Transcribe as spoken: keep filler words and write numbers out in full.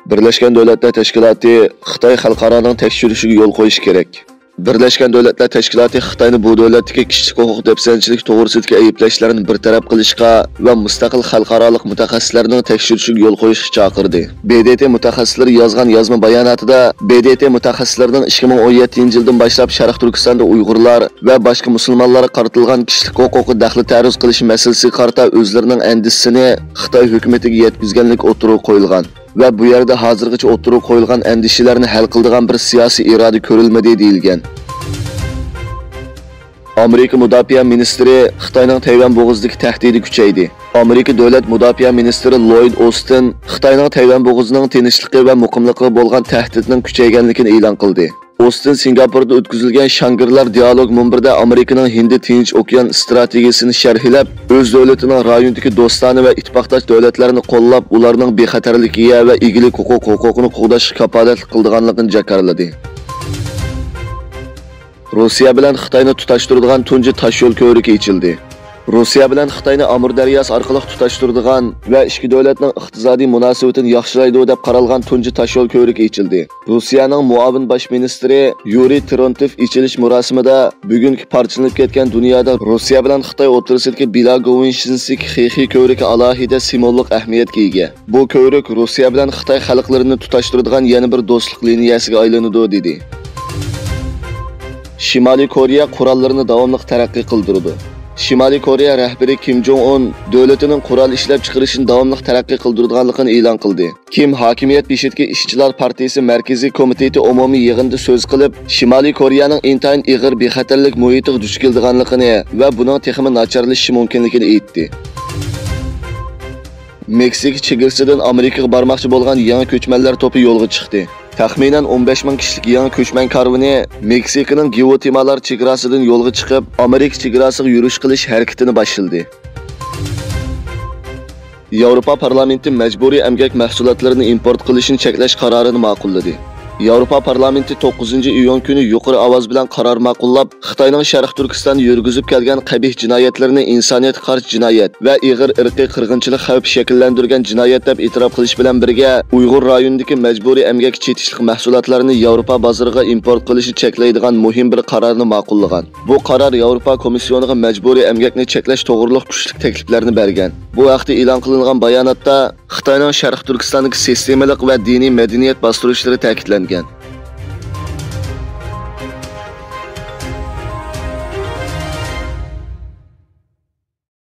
بىرلەشكەن دۆلەتلەر تەشكىلاتى خىتاي خەلقئارانىڭ تەكشۈرۈشىگە يول قويۇشى كېرەك. بىرلەشكەن دۆلەتلەر تەشكىلاتى خىتاينى بۇ دۆلەتتىكى كىشىلىك ھوقۇق دەپسەندىچىلىك توغرىسىدىكى ئەيىبلەشلەرنى بىر تەرەپ قىلىشقا ۋە مۇستەقىل خەلقئارالىق مۇتەخەسسىسلەرنىڭ تەكشۈرۈشىگە يول قويۇشقا چاقىردى. ب د ت مۇتەخەسسىسلىرى يازغان يازما باياناتىدا، ب د ت مۇتەخەسسىسلىرىنىڭ ئىككى مىڭ ئون يەتتىنچى يىلدىن باشلاپ شەرقىي تۈركىستاندا ئۇيغۇرلار ۋە باشقا مۇسۇلمانلارغا قارىتىلغان كىشىلىك ھوقۇققا دەخلى تەرۇز قىلىش مەسىلىسىگە قارىتا ئۆزلىرىنىڭ ئەندىشىسىنى خىتاي ھۆكۈمىتىگە يەتكۈزگەنلىكى ئوتتۇرىغا قويۇلغان. ۋە بۇ يەردە ھازىرغىچە ئوتتۇرىغا قويۇلغان ئەندىشىلەرنى ھەل قىلىدىغان بىر سىياسىي ئىرادە كۆرۈلمىدى، دېيىلگەن. ئامېرىكا مۇداپىئە مىنىستىرى خىتاينىڭ تەيۋەن بوغۇزىدىكى تەھدىتى كۈچەيدى. ئامېرىكا دۆلەت مۇداپىئە مىنىستىرى لويد ئوستىن خىتاينىڭ تەيۋەن بوغۇزىنىڭ تىنچلىقى ۋە مۇقىملىقىغا بولغان تەھدىتنىڭ كۈچەيگەنلىكىنى ئېلان قىلدى. ئوستىن سىنگاپوردا ئۆتكۈزۈلگەن شاڭگىرلار دىئالوگ مۇنبىرىدە ئامېرىكىنىڭ ھىندى تىنچ ئوكيان ئىستراتېگىيىسىنى شەرھلەپ، ئۆز دۆلىتىنىڭ رايوندىكى دوستانە ۋە ئىتتىپاقداش دۆلەتلەرنى قوللاپ، ئۇلارنىڭ بىخەتەرلىكىگە ۋە ئىگىلىك ھوقۇق ھوقۇقىنى قوغداشقا كاپالەتلىك قىلىدىغانلىقىنى جاكارلىدى. روسىيە بىلەن خىتاينى تۇتاشتۇرىدىغان تۇنجى تاشيول كۆۋرۈكى ئېچىلدى. روسىيە بىلەن خىتاينى ئامۇر دەرياسى ئارقىلىق تۇتاشتۇرىدىغان ۋە ئىككى دۆلەتنىڭ ئىقتىسادىي مۇناسىۋىتىنى ياخشىلايدۇ دەپ قارالغان تۇنجى تاشيول كۆۋرۈكى ئېچىلدى. روسىيەنىڭ مۇئاۋىن باش مىنىستىرى يۇرىي ترونتېف ئېچىلىش مۇراسىمىدا بۈگۈنكى پارچىلىنىپ كەتكەن دۇنيادا روسىيە بىلەن خىتاي ئوتتۇرىسىدىكى بېلاگوۋىنشىنسك خېخې كۆۋرۈكى ئالاھىدە سىمۋوللۇق ئەھمىيەتكە ئىگە. بۇ كۆۋرۈك روسىيە بىلەن خىتاي خەلقلىرىنى تۇتاشتۇرىدىغان يەنە بىر دوستلۇق لىنىيەسىگە ئايلىنىدۇ، دېدى. شىمالىي كورېيە قوراللىرىنى داۋاملىق تەرەققىي قىلدۇرىدۇ. شىمالىي كورېيە رەھبىرى كىم جوڭ ئۇن دۆلىتىنىڭ قورال ئىشلەپچىقىرىشىنى داۋاملىق تەرەققىي قىلدۇرىدىغانلىقىنى ئېلان قىلدى. كىم ھاكىمىيەت بېشىدىكى ئىشچىلار پارتىيىسى مەركىزىي كومىتېتى ئومۇمىي يىغىنىدا سۆز قىلىپ، شىمالىي كورېيەنىڭ ئىنتايىن ئېغىر بىخەتەرلىك مۇھىتىغا دۇچ كېلىدىغانلىقىنى ۋە بۇنىڭ تېخىمۇ ناچارلىشىشى مۇمكىنلىكىنى ئېيتتى. مېكسىكا چېگرىسىدىن ئامېرىكىغا بارماقچى بولغان يېڭى كۆچمەنلەر توپى يولغا چىقتى. تەخمىنەن ئون بەش مىڭ كىشىلىك يېڭى كۆچمەن كارۋىنى مېكسىكىنىڭ گۋاتېمالا چېگراسىدىن يولغا چىقىپ، ئامېرىكا چېگراسىغا يۈرۈش قىلىش ھەرىكىتىنى باشلىدى. ياۋروپا پارلامېنتى مەجبۇرىي ئەمگەك مەھسۇلاتلىرىنى ئىمپورت قىلىشنى چەكلەش قارارىنى ماقۇللىدى. ياۋروپا پارلامېنتى توققۇزىنچى ئىيۇن كۈنى يۇقىرى ئاۋاز بىلەن قارار ماقۇللاپ، خىتاينىڭ شەرقىي تۈركىستاندا يۈرگۈزۈپ كەلگەن قەبىھ جىنايەتلىرىنى ئىنسانىيەتكە قارشى جىنايەت ۋە ئېغىر ئىرقىي قىرغىنچىلىق خەۋپى شەكىللەندۈرگەن جىنايەت دەپ ئېتىراپ قىلىش بىلەن بىرگە، ئۇيغۇر رايونىدىكى مەجبۇرىي ئەمگەككە چېتىشلىق مەھسۇلاتلارنى ياۋروپا بازىرىغا ئىمپورت قىلىشنى چەكلەيدىغان مۇھىم بىر قارارنى ماقۇللىغان. بۇ قارار ياۋروپا كومىسسىيونىغا مەجبۇرىي ئەمگەكنى چەكلەش توغرۇلۇق كۈچلۈك تەكلىپلەرنى بەرگەن. بۇ ھەقتە ئېلان قىلىنغان باياناتتا خىتاينىڭ شەرقىي تۈركىستاندىكى سىستېمىلىق ۋە دىنىي مەدەنىيەت باستۇرۇشلىرى تەكىتلەنگەن.